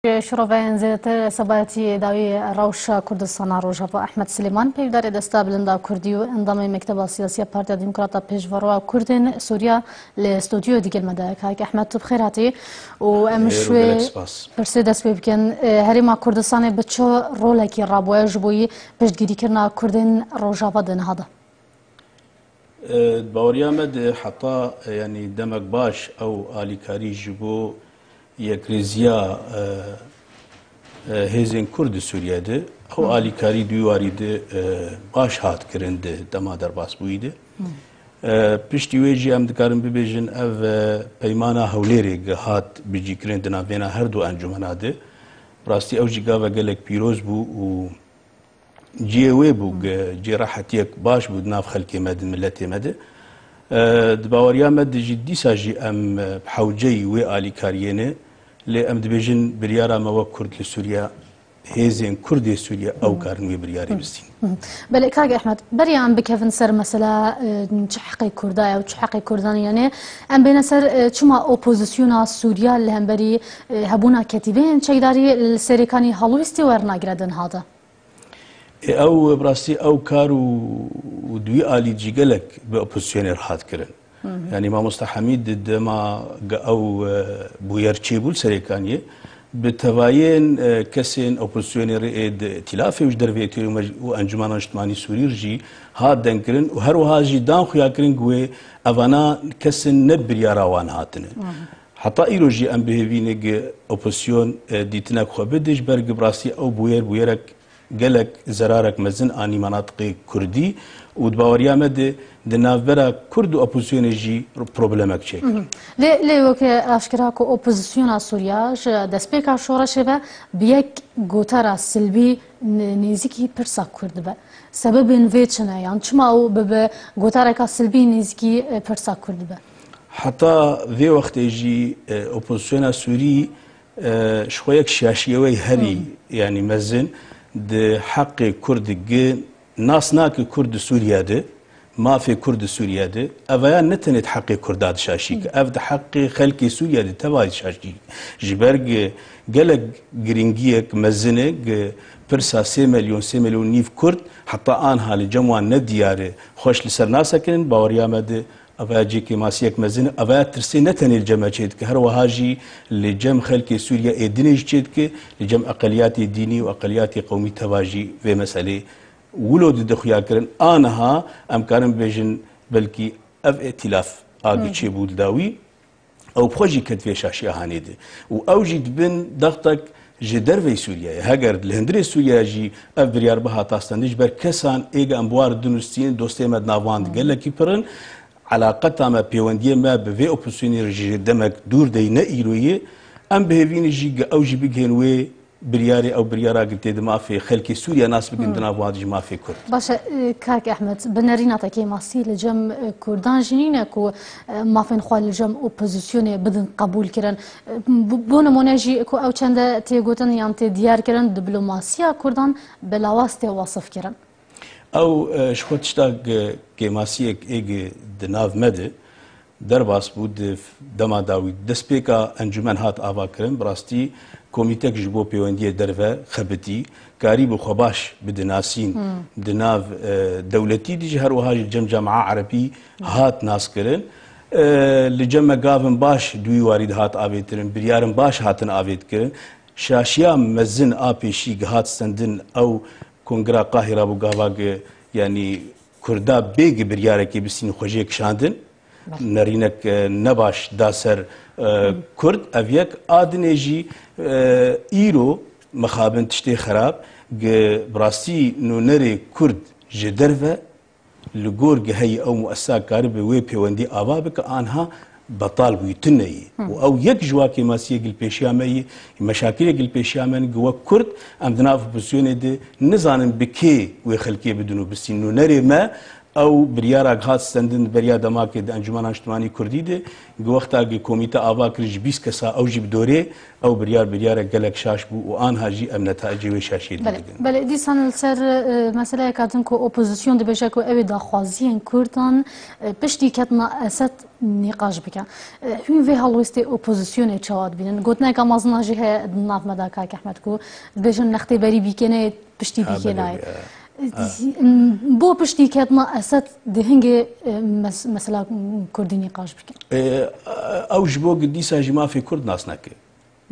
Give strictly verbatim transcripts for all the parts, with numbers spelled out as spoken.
Şiroveyên zêdetir sebayetî dawî rewşa Kurdistana Rojava Ehmed Silêman, peyvdarê Desta Bilind a Kurdî û endamê Mekteba Siyasî ya Partiya Demokrat a Pêşveroya Kurdên Sûriya li stûdyoyê digel me de. Kak Ehmed, tu bi xêr hatî û em ji wê pirsê dest pê bikin. E, Herêma Kurdistanê bi çi rolekî rabûye ji bo yî piştgirîkirina Kurdên Rojava de niha de? E, di baweriya me de heta, e, yanî demek baş ew alîkarî ji bo yekrêziya, e, e, hêzên Kurd di Sûriye de, ew alîkarî di wî warî de, e, baş hat kirin di dema derbasbûyî de. E, piştî wê jî em dikarin bibêjin ev, e, peymana Hewlêrê gihat bicîkirin di navbêna her du encûmena de. Bi rastî ew jî gava gelek pîroz bû û cihê wê bû, ge-, cihê rehetiyek baş bû di nav xelkê me de, miletê me de. E, di baweriya me de jî dîsa jî em, e, bi hewceyî wê alîkariyê ne, lê em dibêjin biryara me wek Kurd li Sûriye, hêzên Kurd ê Sûriye ew karin wê biryarê bistîn. Belê, Kak Ehmed, beriya em bikevin ser mesela, e, çi heqê Kurda ye û çi heqê Kurdan e, yanê em bêne ser, e, çima opozisyona Sûriya li hemberî, e, hebûna ketîbeyên çekdarî li Serêkanî helwestî wernagire di niha de? Ê, ew, bi rastî ew kar û, û di wî alî jî gelek bi opozîsyonê re hat kirin. Hı hı. Yanî Mamosta Hemîd di dema ge ew, e, bûyer çêbû li Serêkaniyê, bi tevayên, e, kesên opozîsyonê re ê di îtîlafê û ji derveyê tê û mec-, û Encûmena Niştimanî Sûrî re jî hat dengkirin û her wiha jî dan xuya kirin ku wê evana kesên ne bi biryara wan hatine. Hı hı. Heta îro jî em bi hêvî ne ge opozîsyon, e, dîtinek xwe bide, ji ber ge bi rastî ew bûyer bûyerek gelek zerarek mezin anî menatiqê Kurdî û di baweriya me de di navbera Kurd û opozîsyonê jî problemek çêkir. Mhm. Lê, lê weke aşkera ku opozîsyona Sûriya ji destpêka şoreşê ve bi yek gotara silbî n-, nêzîkî pirsa Kurd dibe. Sebebên vê çi ne? Yan çima ew bi, bi gotareka silbî nêzîkî, e, pirsa Kurd dibe? Heta vê wextê jî, e, opozîsyona Sûrî e, ji xwe yek şaşiyewey herî, Hmm. yanî mezin di heqê Kurd gi nas nake Kurd di Sûriye de, mafê Kurd di Sûriye de, ev ya ne tenê di heqê Kurda dişaşî ki, Hmm. ev di heqê xelkê Sûriye de tevayî dişaşî. Ji ber gi gelek giringiyek mezin e gi pirsa sê milyon, sê milyon nîv Kurd heta anha li cem wan ne diyar e, xweş li ser nasekirin, baweriya me de Ev ya cê kêmasiyek mezin e, ev ya tirsê ne tenê li cem me çêdike, her wiha jî li cem xelkê Sûriye ê dinê jî çêdike, li cem eqeliyatê dînî û eqeliyatê qewmî teva jî vê meselê wilo dide xuya kirin. Aniha em karin bibêjin belkî ev îtîlaf a Hmm. çêbû li dawî, ew bi xwe jî ket vê şaşiya hanê de. Û ew jî dibin dextek ji derveyî Sûriyeyê. Heger li hundirê Sûriye jî ev biryar bihata stendin, ji ber kesan êga em bi wan re dinûsînin, dostê me di nav wan de gelekî pir in. Elaqeta me, pêwendiyê me bi vê opozîsyonê re ji demek dûr de ye, ne îro ye. Em bi hêvî ne jî ge ew jî bigihên wê biryarê, ew biryara ge tê di mafê xelkê Sûriye nas bikin, Hmm. di nav wan de jî mafê Kurd. Baş e, e, Kak Ehmed, bi nerîna te kêmasî li cem, e, Kurdan jî nîne ku, e, mafên xwe li cem opozîsyonê bidin qebûl kirin. E, bo, bo nimûne jî ku ew çende tê gotin yan tê diyar kirin, diplomasiya Kurdan bi lawaz tê wasif kirin. Ew, e, ji xwe tişta ge kêmasiyek ê ge di nav me de derbas bû, di dema dawî destpêka encûmen hat ava kirin. Bi rastî komîtek ji bo pêwendiyê derve xebitî, karî bû xwe baş bide nasîn Hmm. di nav, e, dewletî de jî, her wiha jî li cem camia erebî hat nas kirin. E, li cem me gavin baş di wî warî de hat avêtirin, biryarên baş hatin avêtkirin. Şaşiya mezin a pêşî ge hat stendin ew Kongra Qahîra bû gava ge, yanî Kurda bê ge biryarekê bistînin xwe jê kişandin. Belê. Nerînek, e, nebaş da ser, e, Hı. Kurd. Ev yek a dinê jî, e, îro mixabin tiştê xerab ge bi rastî nûnerê Kurd ji derve li gor ge heyî ew muessesa karibe wê pêwendî ava bike, anha betal bûyî, tune yî. Hı. Û ew yek ji wa kêmasiyek li pêşiya me yî, meşakilek li pêşiya me ne, ge wek Kurd em di nav opozîsyonê de nizanin bi kê wê xelkê bidin û bistînin. Nûnerê me Ew biryara hat stendin beriya demakê di Encûmena Niştimanî Kurdî de, gi wexta gi komîte ava kir ji bîst kesa ew jî bi dorê, ew biryar biryarek gelek şaş bû û anha jî em netayicê wê şaşiyê Belê, dîtin. Belê, dîsan li ser, e, meseleyeka din ku opozîsyon dibêje ku ew ê daxwaziyên Kurdan, e, piştî ketina Esed nîqaş bike. E, hûn vê helwestê opozîsyonê çawa dibînin? Gotineka mezin a jî heye di nav me de, kak Ehmed, ku dibêjin nextê berî bîkê neyê, piştî Ha, bîkê belê, nayê. e, e. Bo piştî ketina Esed di hingê, e, mes-, mesela Kurdî nîqaş bike. E, ew ji bo gi dîsa jî mafê Kurd nas nake.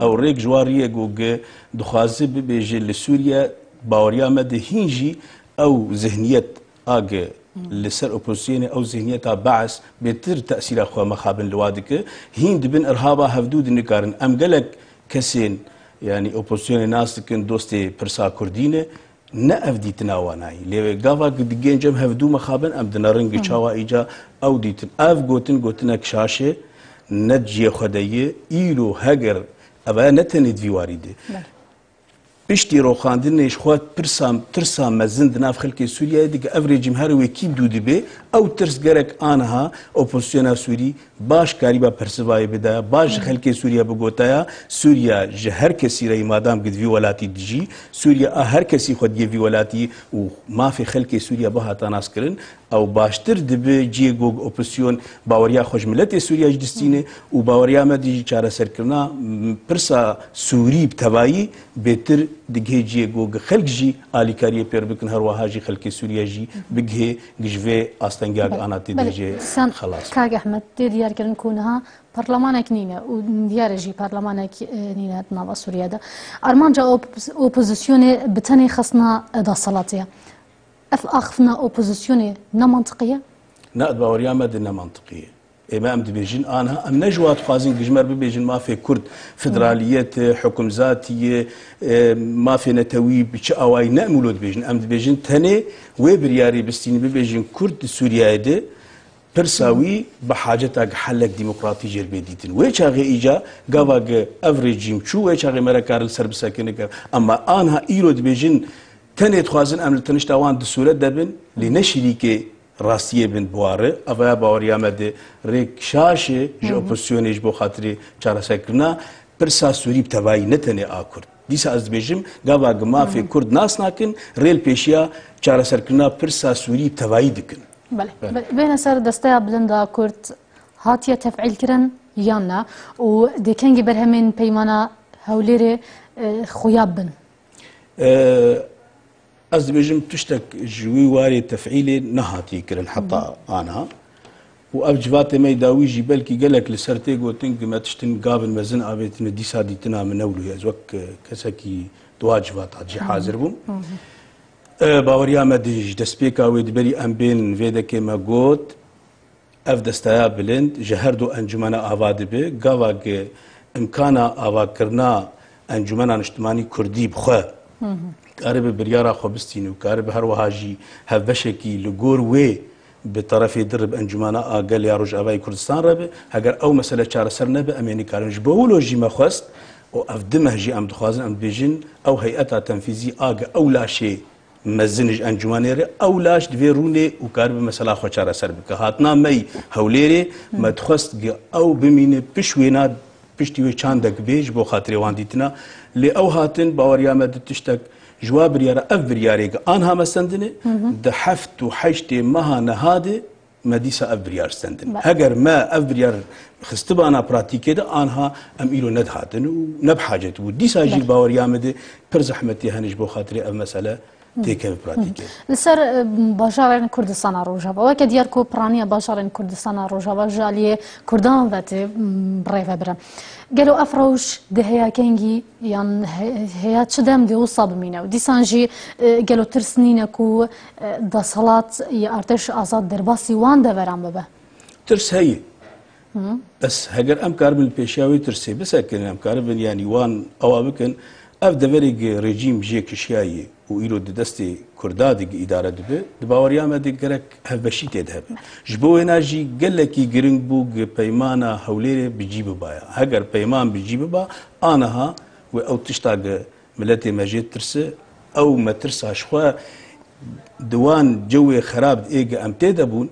Ew rêk ji wan riyê ku gi dixwaze bibêje li Sûriye, baweriya me de hîn jî ew zihniyet a gi li ser opozisyonê, ew zihniyeta Bees bêtir tesîra xwe mexabin li wa dike. Hîn dibin irhaba hevdû dinikarin. Em gelek kesên, yanî opozisyonê nas dikin, dostê pirsa Kurdî ne. Ne ev dîtina wan a yî. Lê gava ku di gêncem hevdû mixabin, em dinerin ku çawa îca ew dîtin. Ev gotin, gotinek şaş e, ne ciyê xwe de ye. Îro heger ev e, ne tenê di vî warî de. Belê. Piştî roxandinê ji xwe pirsa, tirsa mezin di nav xelkê Sûriyeyê de, ev rejîm her wê kî dû dibe, ew tirs gerek aniha opozisyona Sûrî baş karîba persivayê bidaya, baş ji xelkê Sûriye bigotaya, Sûriye ji her kesî re yî madam gi di vî welatî dijî, Sûriye a her kesî xwe diyê vî welatî û mafê xelkê Sûriye bihata naskirin, ew baştir dibe ciyê ku opozisyon baweriya xwe ji miletê Sûriye jî distîne û baweriya me dijî çareserkirina, m, pirsa Sûrî bi tevayî bêtir digihê ciyê ku xelk jî alîkariyê pêr bikin, her wiha jî xelkê Sûriye jî bigihê Ji vê astengiya Belê, ana tê belê. dibêje Sen, xelas. Kak Ehmed, tê diyar kirin ku niha parlamanek nîne û diyar e jî parlamanek, e, nîne di nava Sûriye de. Armanca op-, opozisyonê bi tenê xistina desthilatê ye. Ev axiftina opozisyonê ne mantiqî ye? Ne, di baweriya me de ne mantiqî ye. Ême em dibêjin, anha em ne ji wa dixwazin ku ji me re bibêjin mafê Kurd, federaliyet e, hukimzatî ye, e, mafê netewî bi çi awayî, ne em wilo dibêjin. Em dibêjin tenê wê biryarê bistînin, bibêjin Kurd di Sûriyeyê de pirsa wî bi haceta ku helek demokratî jê re bê dîtin. Wê çaxê îca gava ku ev rejîm çû, wê çaxê me re kar li ser bisekine kir. Ema anha îro dibêjin tenê dixwazin em li tenişta wan di sûret de bin, lê ne şirîkê rastiyê bin bi wa re. Ev ya baweriya me de rêk şaş e ji Hı hı. opozisyonê ji bo xatirê çareserkirina pirsa Sûrî bi tevayî, ne tenê a Kurd. Dîsa ez dibêjim, gava ku mafê Hı hı. Kurd nas nakin, rê li pêşiya çareserkirina pirsa Sûrî bi tevayî dikin. Belê. Belê. Be-, bêne ser desteya bilind a Kurd hatiye tefîl kirin yan na? Û dê kengî berhemên peymana Hewlêrê, e, xuya bin? E, Ez dibêjim tiştek ji wî warê tefîlê nehatiye kirin heta ana. Û ev civatê me yê dawî jî belkî gelek li ser tê gotin ku me tiştin gavin mezin avêtine, dîsa dîtina min ne wilo ye. Ez wek, e, kesekî di wa civata cî hazir bûm. E, baweriya me di ji destpêka wê di berî em bên vê dekê me got, Ev desteya bilind ji her du encûmena ava dibe, gava ku imkana avakirina Encûmena Niştimanî Kurdî bi xwe karibe biryara xwe bistîne û karibe her wiha jî hevbeşekî li gor wê bi terefê din re bi Encûmena a Gel ya Rojavayê Kurdistan re be, heger ew mesele çareser nebe, em ê nikarin. Ji bo wilo jî me xwest û ev du meh jî em dixwazin, em dibêjin ew heyeta tenfîzî a ge ew laşê mezin ji encûmenê re, ew laş divê rûnê û karibe mesela xwe çareser bike. Hatina me yî Hewlêrê, me dixwest ge ew bimîne piş wêna, piştî wê çandek bê ji bo xatirê wan dîtina. Lê ew hatin, baweriya me di tiştek ji wa biryara, ev biryarê ge anha me sendine, di heft û heştê meha niha de me dîsa ev biryar stendin. Be- Heger me ev biryar xistibana pratîkê de, anha em îro nedihatin û ne bi hacet bû. Dîsa jî Be- baweriya me de pir zehmetî hene ji bo xatirê ev mesele têkeve pratîkê. Li ser, e, bajarên Kurdistana Rojava, weke diyar ku piraniya bajarên Kurdistana Rojava ji aliyê Kurdan ve tê, m, bi rê ve bire. Gelo ev rewş di heya kengî yan he-, heya çi dem dê wisa bimîne? Û dîsan jî, e, gelo tirs nîne ku, e, desthilat yê Artêş Azad derbasî wan deveran bibe? Tirs heye. Hı. Bes heger em karibin li pêşiya wê tirsê bisekirin, em karibin, yanî, wan awa bikin, ev deverê gi rejîm jê kişiyaye û îro di destê Kurda de gi îdare dibe, di baweriya me de gerek hevbeşî tê de hebe. Ji bo wêna jî gelekî giring bû gi peymana Hewlêrê bi cî bibaya. Heger peyman bi cî biba, aniha wê ew tişta gi miletê me jê tirse, ew me tirsa ji xwe Di wan cewê xerab ê ge em tê de bûn,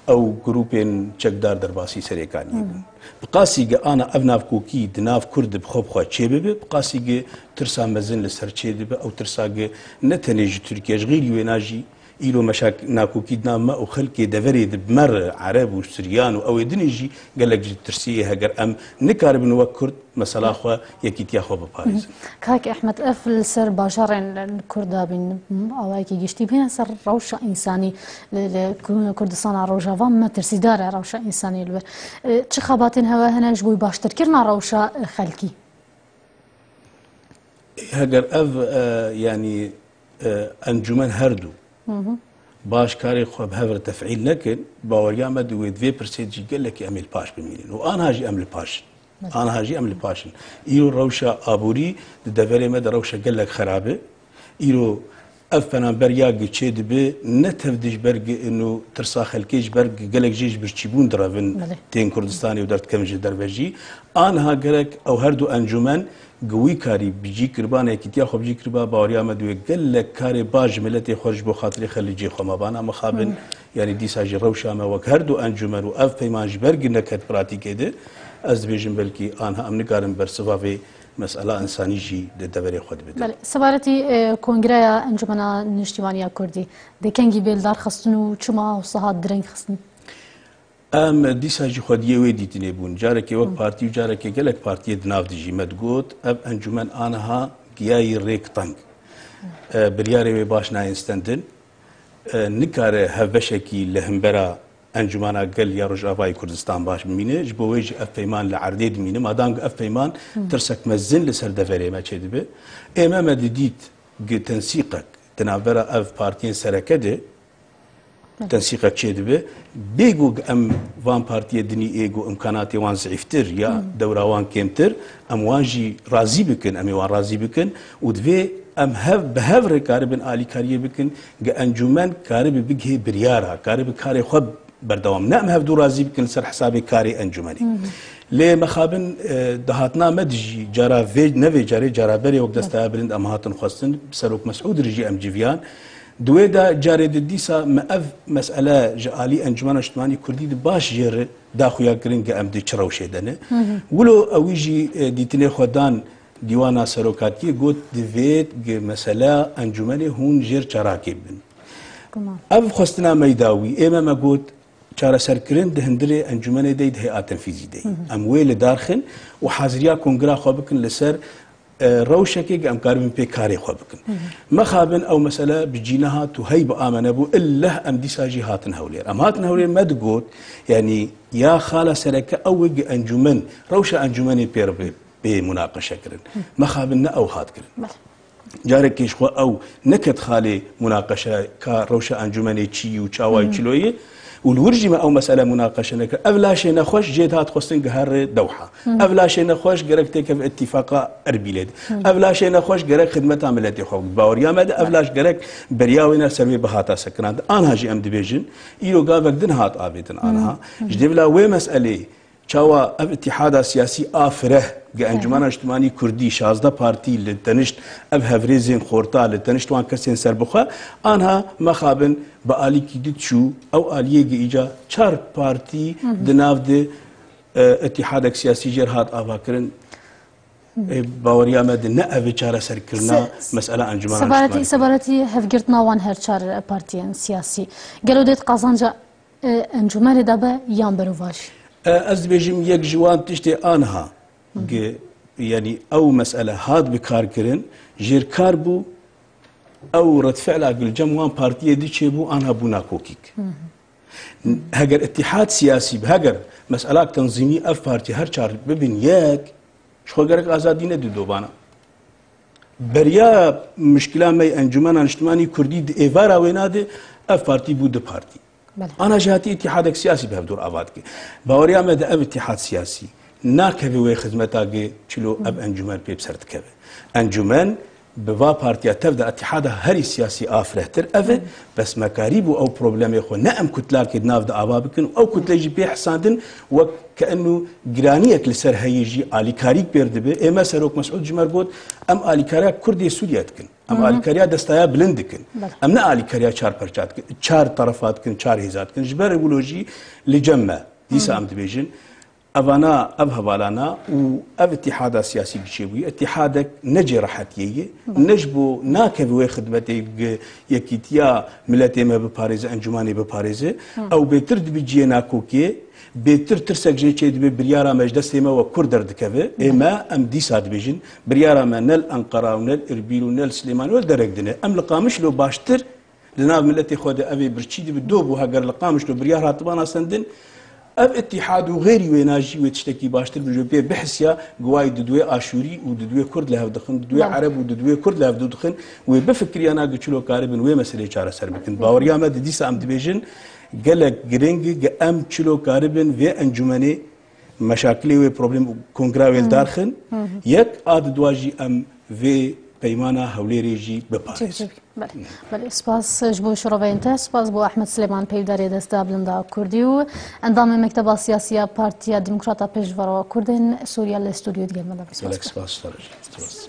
ew grûpên çekdar derbasî Serêkaniyê bûn. Bi qasî ge ana ev navkokî di nav Kurd de bi xwe bi xwe çêbibe, bi qasî ge tirsa mezin li ser çêdibe, ew tirsa ge ne tenê ji Tirkiye, ji xêrî wêna jî îro meşak nakokî di nav me û xelkê deverê de bi me re, Ereb û Siryan û ew ê dinê jî gelek ji tirsiyê, heger em nikaribin wek Kurd mesela xwe, yekîtiya xwe biparêzin. Kak Ehmed, ev li ser bajarên Kurda bîn, awayekî giştî bîn, ser rewşa însanî li, li Ku-, Kurdistana Rojava metirsîdar e rewşa însanî li wir. E, çi xebatên hewe hene ji bo baştirkirina rewşa, e, xelkî? Heger ev, e, yanî, e, encûmen her du baş karê xwe bi hev re tefîl nekin, baweriya me di wê, di vê pirsê jî gelekî em ê li paş bimînin. Û anha jî em li paş in. Anha jî em li paş in. Îro rewşa aborî di deverê me de rewşa gelek xerab e. Îro ev penamberiya gi çê dibe, ne tev di ji ber gi ino tirsa xelkê, ji ber gi gelek jê ji birçîbûn direvin tên Kurdistanê û derdikevin ji derve jî. Anha gerek ew her du encûmen gi wî karî bi cî kiriba, yekîtiya xwe bi cî kiriba, baweriya me di wê gelek karê baş ji miletê xwe ji bo xatirê xelkê xwe ma bana mixabin. Yanî dîsa jî rewşa me wek her du encûmen û ev peyman ji ber gi neket pratîkê de, ez dibêjim belkî anha em nikarin bersiva vê mesela însanî jî di deverê xwe de bidin. Belê, sebaretî, e, Kongreya Encûmena Niştîmaniya Kurdî, de kengî bê li dar xistin û çima wisa hat direng xistin? Em dîsa jî xwediyê wê dîtinê bûn. Carekê wek partî û carekê gelek partiyê di nav de jî me digot, ev encûmen aniha giyayî rêk teng. E, biryarê wê baş nayên stendin. E, nikare hevbeşekî li hembera Encûmena Gel ya Rojavayê Kurdistan baş bimîne. Ji bo wê jî ev peyman li erdê dimîne. Madam ku ev peyman tirsek mezin li ser deverê me çêdibe. Ê me, me didît gi tensîqek di navbera ev partiyên sereke de tensîqek çêdibe. Bê ku em van partiyê dinî ê ku imkanatê wan zîftir ya dewra wan kêmtir, em wan jî razî bikin, em ê wan razî bikin û divê em hev, bi hev re karibin alîkariyê bikin, ge encûmen karibe bigihê biryara, karibe karê xwe berdewam. Ne em hevdû razî bikin li ser hesabê karê encûmenê. Lê mexabin, e, dahatina me dijî cara vê, ne vê carê, cara berê wek desteya bilind em hatin xwestin, Serok Mesûd re jî em civiyan. Di wê de carê di dîsa me ev mesele ji alî Encûmena Niştimanî Kurdî di baş jê re daxuya kirin ke em di çi rewşê de ne. Wilo ewî jî, e, dîtinê xwe dan Dîwana Serokatiyê, got, divêt gi mesela encûmenê hûn jêr çarakê bibin. Ev xwestina me yî dawî, ê me me got, çareserkirin di hundirê encûmenê de yî, di heya tenfîzî de yî. Em wê li dar xin û haziriya kongira xwe bikin li ser e, rewşekê ke em karibin pê karê xwe bikin. Mexabin ew mesele bi cî nehat û hey bi a me nebû, illeh em dîsa jî hatin Hewlêr. Em hatin Hewlêr, me digot, yanî ya xala sereke ew e ke encûmen, rewşa encûmenê pê re bê, bê munaqeşe kirin. Mexabin ne ew hat kirin. Belê. Carekê ji xwe ew neket xalê munaqeşe ka rewşa encûmenê çi yî û çawa yî, çilo yî. Û li wir jî me ew mesele munaqeşe nekir. Ev laşê nexweş jê dihat xwestin gihere Dewha. Ev laşê nexweş gerek têkeve îtîfaqa Erbîlê de. Ev laşê nexweş gerek xidmeta miletê xwe bike. Baweriya me de ev laş gerek beriya wê ne ser wê bihata sekinandin. Anha jî em dibêjin, îro gavek din hat avêtin anha. Ji dêvla wê meseleyê çawa ev îtîhada siyasî a fireh ge Encûmena Niştimanî Kurdî şazdeh partî li tenişt ev hevrêzên xorta, li tenişt wan kesên serbixwe, anha mexabin bi alîkî diçû, ew aliyê ge îca çar partî di nav de, e, îtîhadek siyasî jê re hat avakirin. E, baweriya me de ne ev e çareserkirina Se-, mesela Encûmena Niştimanî Kurdî. Sebaretî hevgirtina wan her çar partiyên siyasî gelo dê di qazanca, e, encûmenê de be yan berovajî? E, ez dibêjim yek ji wan tiştê anha ge, yanî ew mesele hat bi kar kirin, jêr kar bû, ew redfela gil cem wan partiyê di çêbû, anha bû nakokîk. Heger îtîhad siyasî bi, heger meselak tenzîmî ev partî her çar bibin yek, ji xwe gerek azadî nedî dobana. Beriya mişkila me Encûmena Niştimanî Kurdî di êvara wêna de ev partî bû du partî. Belê. Ana ji hatî îtîhadek siyasî bi hevdûr ava dike. Baweriya me de ev îtîhad siyasî nakeve wê xizmeta ge çilo ev encûmen pê bi ser dikeve. Encûmen bi va partiya tev de îtîhada herî siyasî a firehtir ev e, pesmekarî bû ew problemê xwe ne em kutlakê di nav de ava bikin û ew kutle jî pê hisandin wek ke enu giraniyek li ser heyî jî alîkarîk pêr dibe. Ê me Serok Mesûd ji me re got, em alîkariya Kurdê Sûriye dikin. Em alîkariya Destaya Bilind dikin. Belê. Em ne alîkariya çar perça dikin, çar terefa dikin, çar hêza dikin. Ji ber wilo jî li cem me. Dîsa em dibêjin, evana, ev hevalana û ev îtîhada siyasî giçê bûye. Îtîhadek ne cê rehetiyê ye, ne ji bo nakeve wê xidmetê gi-, yekîtiya miletê me biparêze, encûmanê biparêze. Ew bêtir dibe cihê nakokê, bêtir tirsek jê çêdibe, biryara me ji destê me wek Kurd derdikeve. Ê me, em dîsa dibêjin, biryara me ne li Enqera û ne li Îrbîl û ne li Silêmanî û li derek din e. Em li Qamişlo baştir li nav miletê xwe de ev ê birçî dibe, do bû heger li Qamişlo biryar hatibana sendin, ev îtîhad û xêrî wêna jî wê tiştekî baştir bi, ji wê pê bihisiya, giwayî didwê Aşûrî û didwê Kurd li hev dixin, didwê Belê. Ereb û didwê Kurd li hev dû dixin, wê bifikiriyana gi çilo karibin wê meseleyê çareser bikin. Baweriya me di dîsa em dibêjin, gelek giring e gi em çilo karibin vê encûmenê meşakilê wê problem û kongra wê li dar xin. Yek a di dua jî em vê peymana Hewlêrê jî biparêzin. Cik, cik. Belê. Belê, spas ji bo şiroveyên te, spas bo Ahmet Silêman, peyvdarê Destda Bilinda Kurdî û endamê Mekteba Siyasî ya Partiya Demokrata Pêşverwa Kurdên Sûriye li stûdyoyê digel me de. Spas. Gelek spas ji te re jî. Spas.